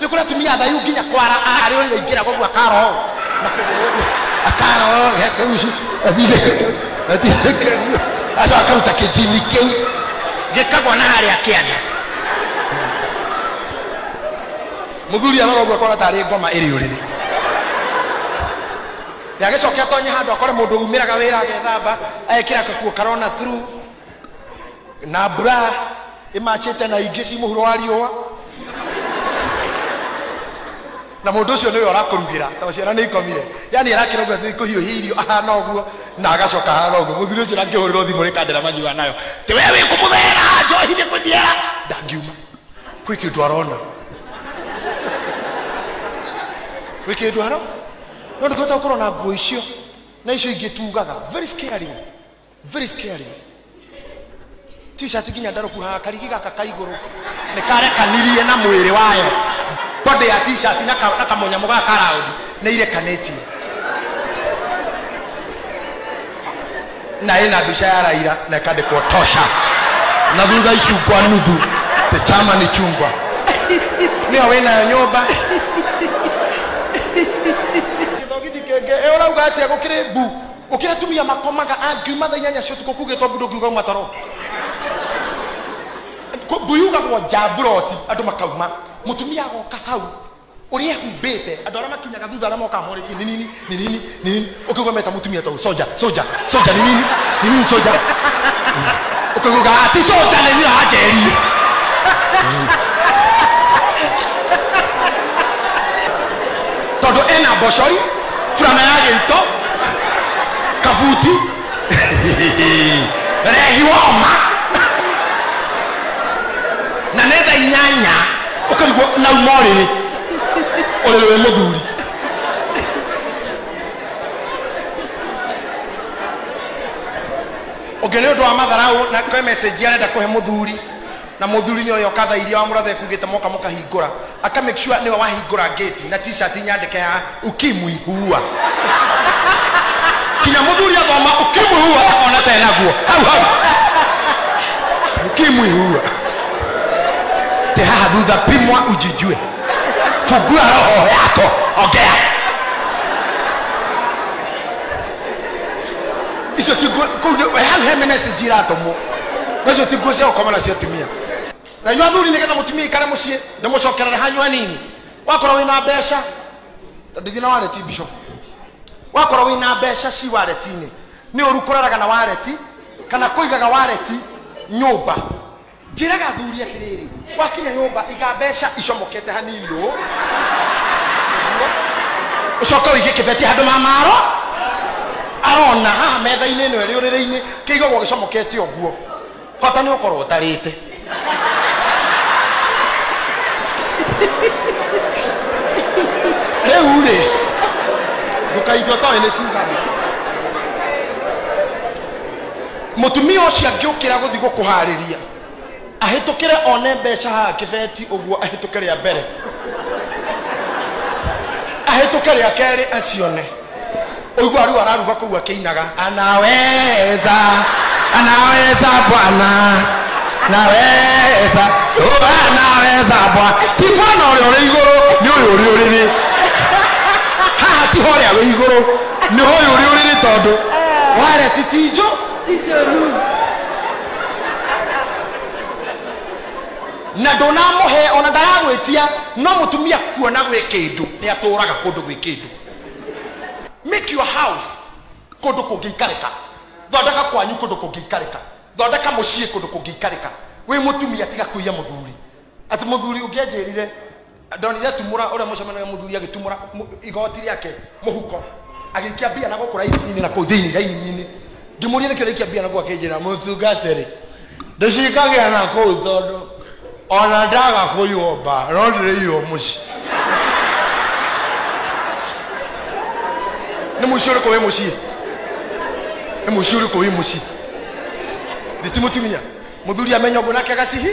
Nĩ kũrĩ atumia thayu nginya kwara arĩ ũrĩrĩ aingĩra koguo akara ũũ na kũgũrũ akara ũũ atindĩke acoka akaruta kĩnjini kĩu gĩkagwa na harĩa kĩanda. Mũthuri arora ũguo akona tarĩ ngoma ĩrĩ ũrĩrĩ. Agĩcoke atonye handũ akore mũndũ umĩraga wĩra agethamba ekĩra kakuo karona through na bra ĩmachĩte na ingĩ ci mũhuro wa riũa na mũndũ ũcio nĩwe ũrakũrugĩra tondũ ciana nĩ ikomire, yani arakĩra ũguo athiĩ kũhiũhia irio ahana ũguo na agacoka ahana ũguo. Mũthuri ũcio angĩhũrĩrwo thimũ rĩ kandĩra manyua nayo ti we wĩ kũmũthera njohi nĩ kũnjiara ndangiuma. Kwĩ kĩndũ arona, gwĩ kĩndũ arona, no ndũkĩhota gũkorwo na nguo icio na icio ingĩ tugaga very scary, very scary. T-shirt nginya ndarũku haha karigi gaka ka igũrũ nĩ karekanirie na mwĩrĩ wayo, body ya t-shirt na kamũnyamũ gaka ka round nĩ irekanĩtie na ĩna mbica ya Raila na ĩkandĩkwo tosha na thutha icungwa nuthu te chama ni chungwa nĩyo wĩnayo nyũmba. Gĩthogithĩ kĩngĩ ĩ ũrauga atĩa gũkĩrĩ mbu gũkĩrĩ atumia makomaga angiuma thaa 8 cia ũtukũ kugĩtwo mbu ndũngiuga uma toro. Mbu yugagwo nja mburoti andũ makauma mũtumia agoka hau ũrĩa ehumbĩte andũ arĩa makinyaga thutha arĩa mokaga morĩtie ni nini ni nini ni nini ũkĩigua meta mũtumia ta soja soja soja ni nini ni nini soja ũkĩigua ti soja nĩ nyina wa Njeri. Tondũ ena mbocori burana ya gĩito kabuti rehi woma na nĩ thaa 8 ũkarigwo na uma ũrĩrĩ ũrĩrĩ wĩ mũthuri. Ũngĩ nĩ ũndũ wa matharau na kwĩ message arenda kũhe mũthuri na mũthuri nĩ oyo katha iria wamũrathe kugĩte moka mũkahingũra aka make sure nĩwe wahingũra gate na t-shirt nyandĩke haha ukimwi huua kinya mũthuri athoma ukimwi huua akona ta enaguo hau hau ukimwi huua te haha thutha pimwa ujijue fungua roho yako ongea. Icio ti nguo kũu hau he message iratũmwo nacio ti nguo cia gũkoma nacio atumia. Na inyuĩ athuri nĩgetha mũtumia aikare mũciĩ ndĩmũcokerere hanyu hanini. Wakorwo wĩna mbeca ndĩthiĩ na wallet bishop, wakorwo wĩna mbeca ci wallet-inĩ nĩ ũru kũraraga na wallet kana kũigaga wallet nyũmba. Njĩraga athuri atĩrĩrĩ, wakinya nyũmba iga mbeca icomokete hanini ũũ ũcoke ũige kĩbeti handũ mamaro arona haha metha-inĩ ĩno ĩrĩ ũrĩrĩ-inĩ kĩigagwo gĩcomokete ũguo bata nĩ ũkorwo ũtarĩte. Rĩu rĩ ndũkaigua ũtoĩ nĩ cigana. Mũtumia ũcio angĩũkĩra gũthiĩ gũkũharĩria ahĩtũkĩre one mbeca haha kĩbeti ũguo ahĩtũke rĩa mbere ahĩtũke rĩa kerĩ acione ũigua rĩu araruga kũu akĩinaga anaweza anaweza bwana naweza anaweza bwana ti bwana ũrĩa ũrĩ igũrũ nĩ ũyũ ũrĩ ũrĩrĩ haha ti horĩa wĩ igũrũ nĩ ũyũ ũrĩ ũrĩrĩ tondũ wareti ti njũ na ndũnamũhe ona ndaragwĩtia no mũtumia kuona gwĩ kĩndũ nĩ atũraga kũndũ gwĩ kĩndũ. Make your house kũndũ kũngĩikarĩka, thondeka kwanyu kũndũ kũngĩikarĩka, thondeka mũciĩ kũndũ kũngĩikarĩka. Wĩ mũtumia tiga kũiya mũthuri atĩ mũthuri ũngĩanjĩrire ndonire tumũra ũrĩa mũcemanio wa mũthuri agĩtumũra igoti rĩake mũhuko agĩikia mbia na gũkũ raini-inĩ na kũu thĩinĩ raini-inĩ ngĩmũria nĩkĩo ũraikia mbia na kũu akĩnjĩra mũtungatĩri ndĩcikagia na kũu tondũ ona ndaga kũiywo mbaa no ndĩrĩiywo mũciĩ. Nĩ mũciĩ ũrĩkũ wĩ mũciĩ? Nĩ mũciĩ ũrĩkũ wĩ mũciĩ? Ndĩ ti mũtumia mũthuri amenya ũguo nake agacihi